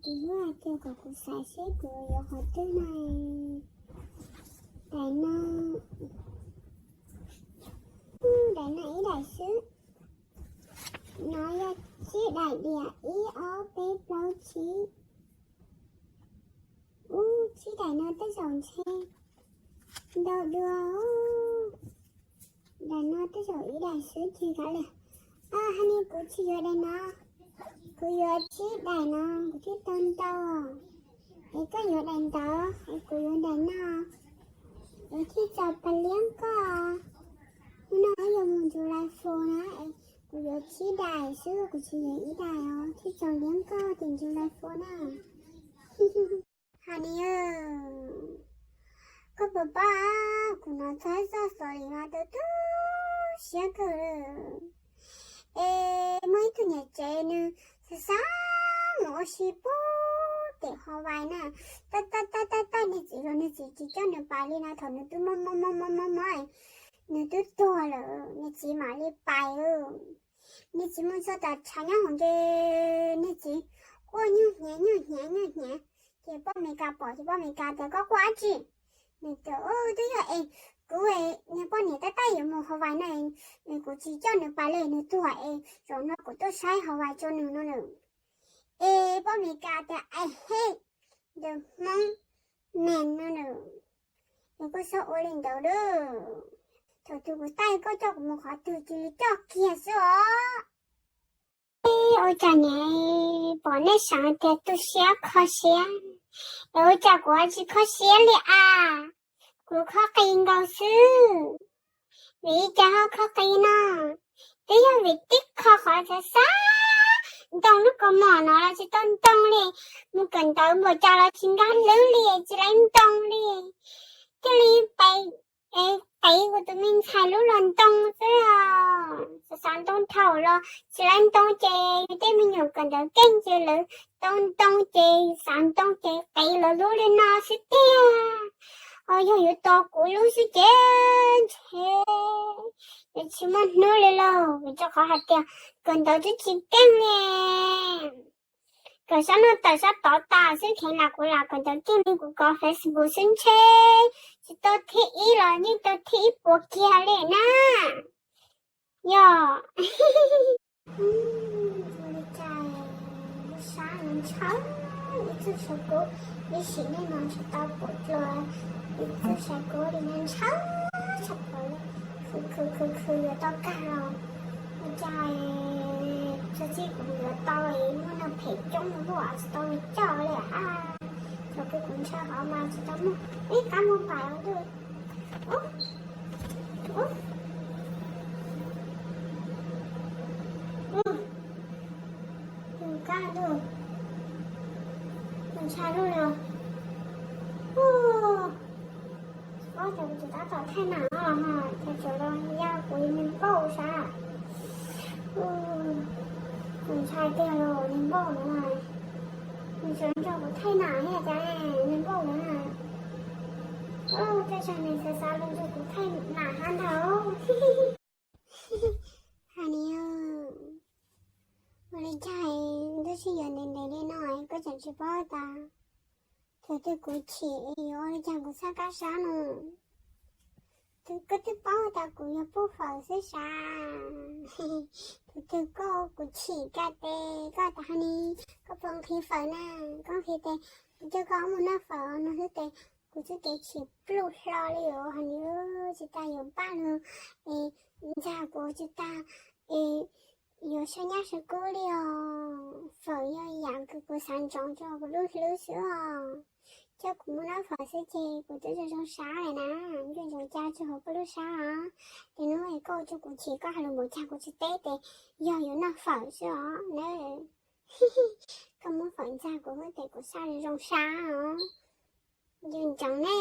Kuv hlub hais tias kom kuv xav seb kuv yuav qhov twg no. Daim no, daim no ib daim xwb. No yog tsib daim diam, ib ob peb plaub tsib. Ub, tsib daim no tej zaum ntshe ntau dua. Daim no tej zaum ib daim xwb ces kav liam. Hais tias kuv tsis yuav daim no, kuv yuav tsib daim no kuv thiaj tau ntau. Es koj yuav daim ntawd es kuv yuav daim no, es thiaj txaus pab liab koj. Hnub no yuav mus ntxuav lais fos na, kuv yuav tsib daim xwb, kuv tsis yuav ib daim os, thiaj txaus liab koj tias ntxuav lais fos na. Hais tias, koj puas paub, kuv hnov txog zaj xov li no tu tu siab kawg. Es muaj ib tug niam tsev nws xav xav mus ua si puag tim Hawaii na, tab tab tab tab niag txiv los niag txiv tsis coj nws pais li no, thaum nws twb mob mob mob mob mob, nws twb tuag lawm niag txiv mam li pais. Niag txiv mus txog tom tshav nyob hoom ces niag txiv quaj nyuag hnyav nyuag hnyav nyuag hnyav. Ces poj Amelikas pom ces poj Amelikas tias, koj quaj dab tsi? Nws tias, twb yog es kuv, niag poj niam tab tab yuav mus Hawaii na, kuv tsis coj nws pais li, nws tuag es zaum no kuv tuaj saib Hawaii tso nws no na. Es poj Amelikas tias, ais he, ntawm Hmoob neeg no na, es koj txhob ua li ntawd lauj. Thaum twg kuv taij koj coj kuv mus qhov twg cia li coj kiag xwb os. Ua cas niam pom nej seev tias tu siab kho siab, es ua cas kuv tsis kho siab li as? Kuv kho qis nkaus xwb. Vim li cas ho kho qis no? Twb yog vim tib qho qhov xav xav ntoo lub kaus mom no los tsis tau ntoo li, mus kawm ntawv npaum cas los tsis nkag hlwb li, tsis laib ntoo li. Cia li pais qiv kuv tus me ntxhais lub los ntoo xwb. Xav xav ntoo thaum los tsis laib ntoo ces yus tej me nyuam kawm ntawv keej ces lawv tau ntoo ces xav ntoo ces qiv lawv lub li no xwb tiag. Ho yog yuav tos kuv lub xwb ces ntshe yuav tsis muaj hnub li lauj, vim rau qhov hais tias kawm ntawv twb tsis keej li. Kawm sab no tawm sab tod tas xwb, kheev lam kuv lam kawm ntawv keej li kuv kov Facebook xwb ntshe tsis tau thib ib los yeej tau thib ib puas kiag li na. Yog li cas lub sab no ntshaw, ib txoj saw kub, ib sim neej no tsis tau pom dlua ib txoj saw kub li no ntshaw tshaj plaws li. Khwv khwv khwv khwv yuav tau kag los ua cas txog txij kuv yuav tau muaj neeg phem coob ua luaj tsis tau li coj li. Thaum twg kuv ntshaw hov mas tsis tau muaj ib kab muag pais ua dua. Kab dua, ntshai luaj li. Ub, ces kuv tseem tab tom thaij nam no los ho ces tseem los ya kuv li nws npauj sav. Kuv ntshai tiag los nws npauj no, nws tseem nrog kuv thaij nam thiab cas nws npauj no. Tej zaum nws xav xav los nrog kuv thaij nam hab ntag. Hais tias, ua li cas ntuj sib yuav ntev ntev li no koj tseem tsis paub tas? Thaum twg kuv chim yuav ua li cas kuv txhaj kab sab no? Koj twb paub tas kuv yog pub fawm xwb sav. Thaum twg koj kuv chim kag tes koj tas ha ni, koj puas nqhis fawm na? Koj nqhis tes kuv coj koj mus noj fawm no xwb tes kuv twb kev chim pluj hlo li os. Hais tias tsis tas yuav npaj lug es ntxag kuv tsis tas es yuav saib nyab saib kub li os. Fawm yog yam kws kuv xav ntsoov rau kuv lub hlwb xwb os. Coj kuv mus noj fawm xwb ces kuv twb zoo zoo sab lawm na. Nco ntsoov cas tsis hauv koj lub sab os. Ces hnub es koj ua rau kuv chim koj hais lus npaum cas kuv tsis teb ces yog yuav noj fawm xwb os na. Koj muab fawm ntxag kuv xwb ces kuv sab zoo zoo sab os. Nco ntsoov ne.